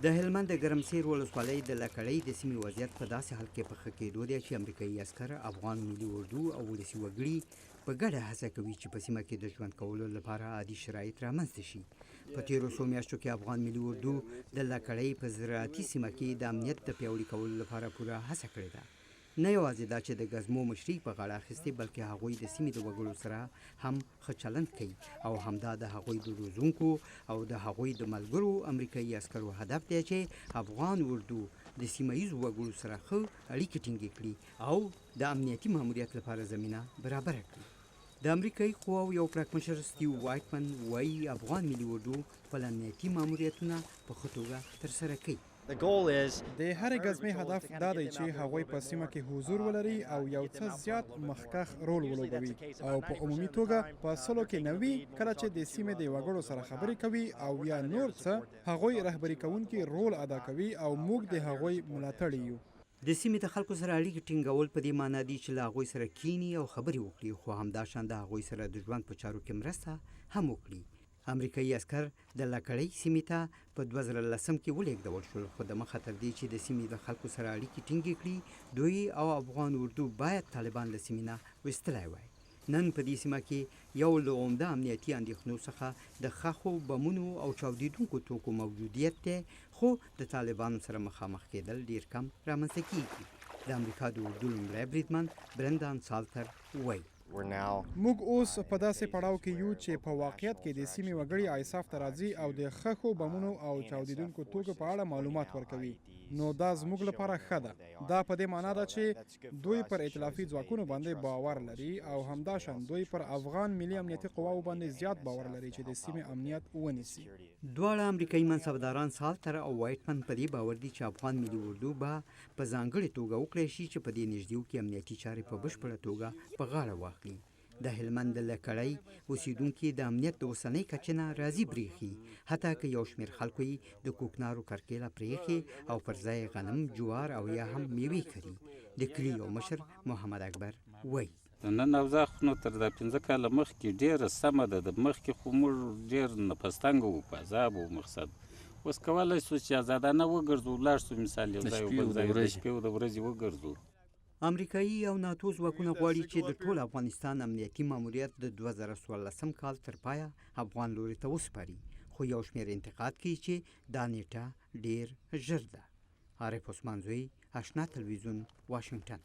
د هلمند د ګرمسیر ولسوالۍ د لکړۍ د سیمې وضعیت په داسې حال کې په ښه کېدو دی چې امریکایي عسکر، افغان ملي اردو او ولسي وګړي په ګډه هڅه کوي چې په سیمه کې د ژوند کولو لپاره عادي شرایط رامنځته شي. په تېرو څو میاشتو کې افغان ملي اردو د لکړۍ په زراعتي سیمه کې د امنیت د پیاوړي کولو لپاره پوره هڅه کړې ده. نه یوازې دا چې د ګزمو مشري په غاړه اخیستې، بلکې هغوی د سیمې د وګړو سره هم ښه چلند کوي او همدا د هغوی د روزونکو او د هغوی د ملګرو امریکایي عسکرو هدف دی چې افغان اردو د سیمه ییزو وګړو سره ښه اړیکې ټینګې کړي او د امنیتي ماموریت لپاره زمینه برابره کړي. د امریکایي قواو یو پړکمشر ستیو وایټمن وایي، افغان ملي اردو خپل امنیتي ماموریتونه په ښه توګه ترسره کوي. د هرې ګزمې هدف دا دی چې هغوی په سیمه کې حضور ولري او یو څه زیات مخکښ رول ولوبوي او په عمومي توګه په سلو کې 90 کله چې د سیمې د وګړو سره خبرې کوي او یا نور څه، هغوی رهبري کوونکي رول ادا کوي او موږ د هغوی ملاتړي یو. د سیمې د خلکو سره اړیکې ټینګول په دې مانا دي چې له هغوی سره کیني او خبرې وکړي، خو همداشان د هغوی سره د ژوند په چارو کې مرسته هم وکړي. امریکایي عسکر د لکړۍ سیمې ته په 2010 کې ولېږدول شول، خو دمخه تر دې چې د سیمې له خلکو سره اړیکې ټینګې کړي، دوی او افغان اردو باید طالبان له سیمې نه ویستلی وای. نن په دې سیمه کې یو له عمده امنیتي اندېښنو څخه د ښخو بمونو او چاودېدونکو توکو موجودیت دی، خو د طالبانو سره مخامخ کېدل ډېر کم رامنځته کېږي. د امریکا د اردو لومړی بریدمن برندان سالتر وایي. موږ اوس په داسې پړاو کې یو چې په واقعیت کې د سیمې وګړي آیساف ته راځي او د ښخو بمونو او چاودیدونکو توکو په اړه معلومات ورکوي، نو دا زموږ لپاره ښه ده. دا په دې مانا ده چې دوی پر ائتلافي ځواکونو باندې باور لري او همداشان دوی پر افغان ملي امنیتي قواوو باندې زیات باور لري چې د سیمې امنیت ونیسي. دواړه امریکایي منصبداران سالتر او وایټمن په دې باور دي چې افغان ملي اردو به په ځانګړې توګه وکړای شي چې په دې نږدېو کې امنیتي چارې په بشپړه توګه په غاړه واخلي. د هلمند د لکړۍ اوسېدونکي د امنیت د اوسنۍ کچې نه راضي برېښي، حتی که یو شمېر خلکو یې د کوکنارو کرکېله پرېښې او پر ځای یې غنم، جوار او یا هم مېوې کري. د کلي یو مشر محمد اکبر وایي. د نن اوضاع خو نو تر دا 5 کاله مخکې ډېره سمه ده. د مخکې خو موږ ډېر نفستنګ وو، په عذاب وو. مقصد اوس کولی شو چې ازادانه وګرځو، لاړ شو، مثال یو ځای بل ځای، د شپې او د ورځې وګرځو. امریکایي او ناتو ځواکونه غواړي چې د ټول افغانستان امنیتي ماموریت د 2014 کال تر پایه افغان لوري ته وسپاري، خو یو شمېر انتقاد کوي چې دا نیټه ډیر ژر ده. عارف عثمان زوی، اشنا تلویزیون، واشنگټن.